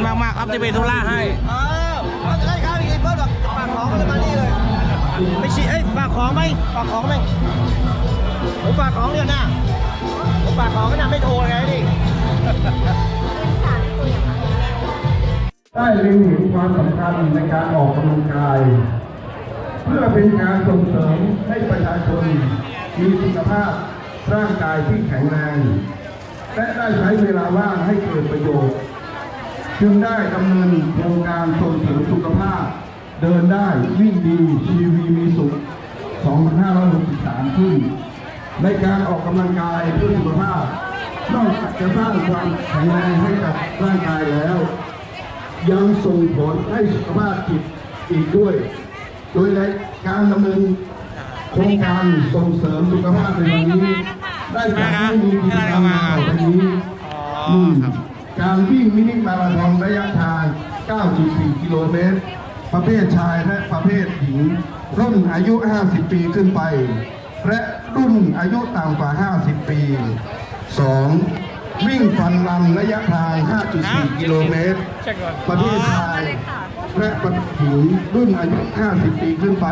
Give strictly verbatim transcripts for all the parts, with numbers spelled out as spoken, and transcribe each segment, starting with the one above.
มากๆครับที่ไปธุระให้ อ้าว ไม่เป็นไรครับ พี่เปิ้ลบอกฝากของก็เลยมานี่เลย ไปฉีด เอ้ย ฝากของไหม ฝากของไหม ผมฝากของเนี่ยนะ ผมฝากของก็นะ ไม่โทรเลยนี่ ได้เล็งเห็นความสำคัญในการออกกำลังกาย เพื่อเป็นการส่งเสริมให้ประชาชนมีสุขภาพร่างกายที่แข็งแรง และได้ใช้เวลาว่างให้เกิดประโยชน์ จึงได้ดำเนินโครงการส่งเสริมสุขภาพ เดินได้ วิ่งดี ชีวีมีสุข สองพันห้าร้อยหกสิบสาม ขึ้น ในการออกกำลังกายเพื่อสุขภาพ นอกจากจะสร้างความแข็งแรงให้กับร่างกายแล้ว ยังส่งผลให้สุขภาพจิตอีกด้วย โดยในการดำเนินโครงการส่งเสริมสุขภาพในวันนี้ ได้จัดให้มีกิจกรรมดังต่อไปนี้ หนึ่ง การวิ่งมินิมาราธอนระยะทาง เก้าจุดสี่ กิโลเมตร ประเภทชายและประเภทหญิง รุ่นอายุ ห้าสิบ ปีขึ้นไป และรุ่นอายุต่ำกว่า ห้าสิบ ปี สอง วิ่งฟันรันระยะทาง ห้าจุดสี่ กิโลเมตร ประเภทชายและประเภทหญิง รุ่นอายุ ห้าสิบ ปีขึ้นไป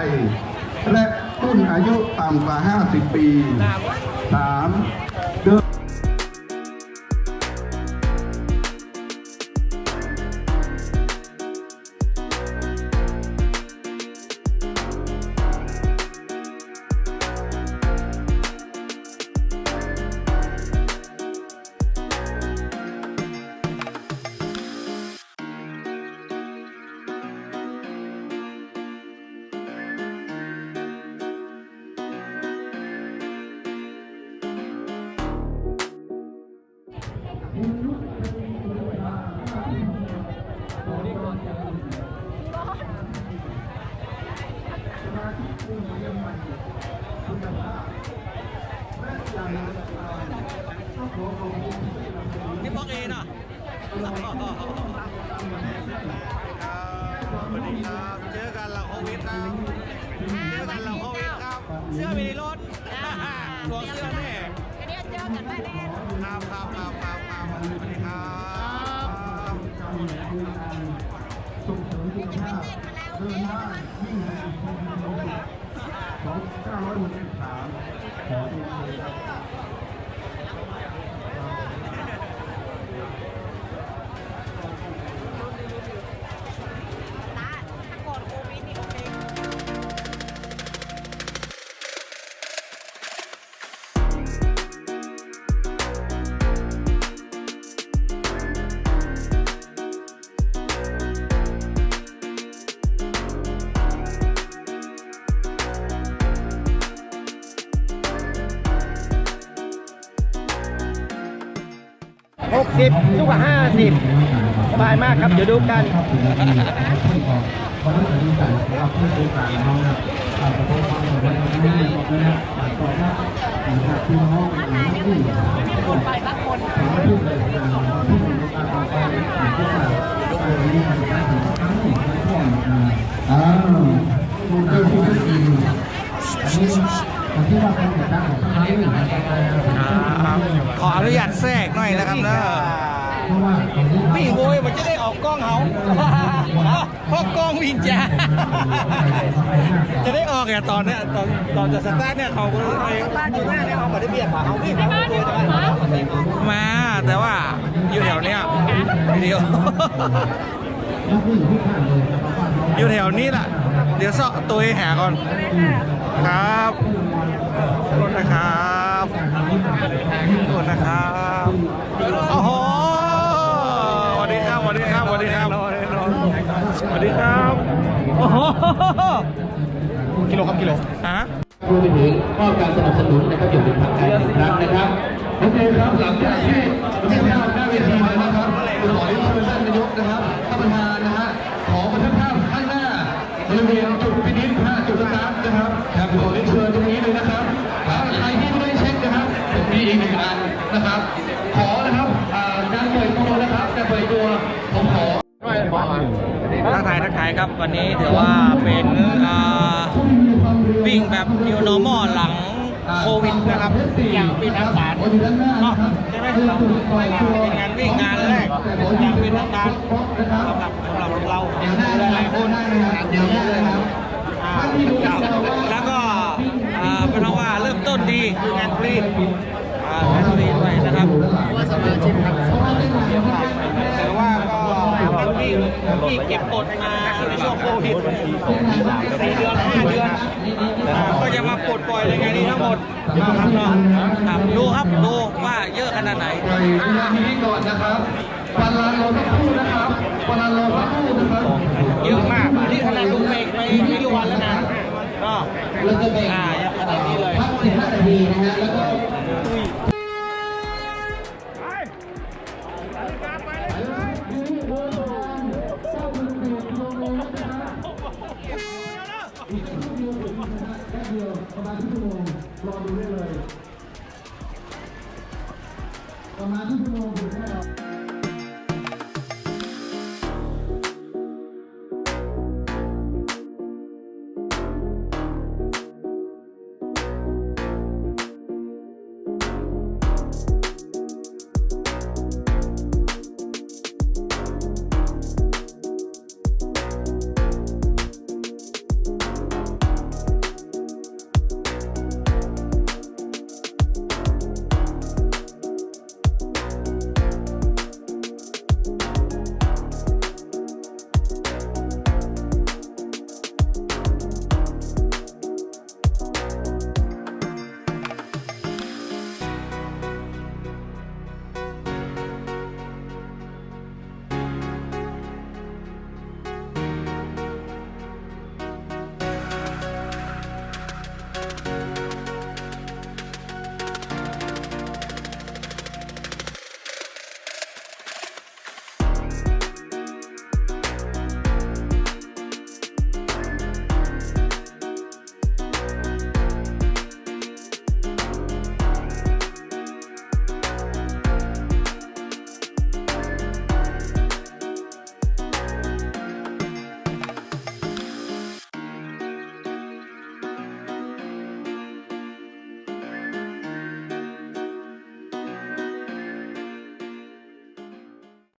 และรุ่นอายุต่ำกว่า ห้าสิบ ปี สาม เดินนี่บล็อกเอเนาะ ครับ สวัสดีครับ เจอกันหลังโควิดครับ เจอกันหลังโควิดครับ เสื้อมีในรถ สวมเสื้อแน่ อันนี้เจอกันได้แน่ ครับ ครับ ครับ ครับ ครับ สวัสดีครับ ส่งเสริมสุขภาพ เดินได้ วิ่งได้ สองเก้าร้อยหกสิบสาม ขอเรียนเชิญครับ หกสิบ สู้กับ ห้าสิบ สบายมากครับ เดี๋ยวดูกัน อ้าว ครับ ขออนุญาตแทรกหน่อยนะครับเนอะ วิ่งโวยมันจะได้ออกกล้องเขา เพราะกล้องวิ่งจ้า จะได้ออกเนี่ย ตอนเนี้ย ตอน ตอนจะสตาร์ทเนี่ย เขาก็เลย สตาร์ทอยู่หน้าเนี่ย เขาไม่ได้เบียดเขา เขาวิ่งเขาโวยได้ มา แต่ว่าอยู่แถวเนี้ย วิดีโอ อยู่แถวนี้แหละ เดี๋ยวเซาะตัวหาก่อน ครับ ขอโทษนะครับ ขอโทษนะครับ โอ้โห สวัสดีครับ สวัสดีครับ สวัสดีครับ สวัสดีครับ โอ้โห กิโลครับ กิโล ฮะ รวมไปถึงมอบการสนับสนุนนะครับ อย่างเป็นทางการอีกครั้งนะครับ โอเคครับ หลังจากที่ทุกท่านหน้าเวทีแล้วนะครับ ขอเรียนเชิญท่านนายกนะครับ ท่านประธานนะฮะ ขอบันทึกภาพข้างหน้า บริเวณจุดฟินิชนะฮะ จุดสตาร์ทนะครับ ครับ ขอเรียนเชิญตรงนี้เลยนะครับ ครับ ใครที่ไม่ได้เช็คนะครับ ผมมีอีกหนึ่งอันนะครับ ขอนะครับ อ่า การปล่อยตัวนะครับ การปล่อยตัว ผมขอ ทักทาย ทักทายครับ วันนี้ถือว่าเป็น อ่า วิ่งแบบ new normal หลังโควิดนะครับ อย่างเป็นทางการ เนาะ ใช่ไหม เป็นงานวิ่งงานแรกอย่างเป็นทางการ เดี๋ยวได้นะครับ อ่า แล้วก็ อ่า เป็นเพราะว่าเริ่มต้นดี คืองานฟรี อ่า งานฟรีไปนะครับ เพราะว่าสมาชิกครับ แต่ว่าก็มันมี มีเก็บกดมาในช่วงโควิด สี่เดือน ห้าเดือน อ่า ก็ยังมาปลดปล่อยในงานนี้ทั้งหมดนะครับเนาะ ครับ ดูครับ ดูว่าเยอะขนาดไหน ปล่อยระยะนี้ก่อนนะครับ ปาลาโลสักครู่นะครับ ปาลาโลสักครู่นะครับ เยอะมาก นี่ขนาดลุงเมกไปไม่กี่วันแล้วนะ ก็ เราจะแบ่ง อ่า ขนาดนี้เลย พักสิบห้านาทีนะฮะ แล้วก็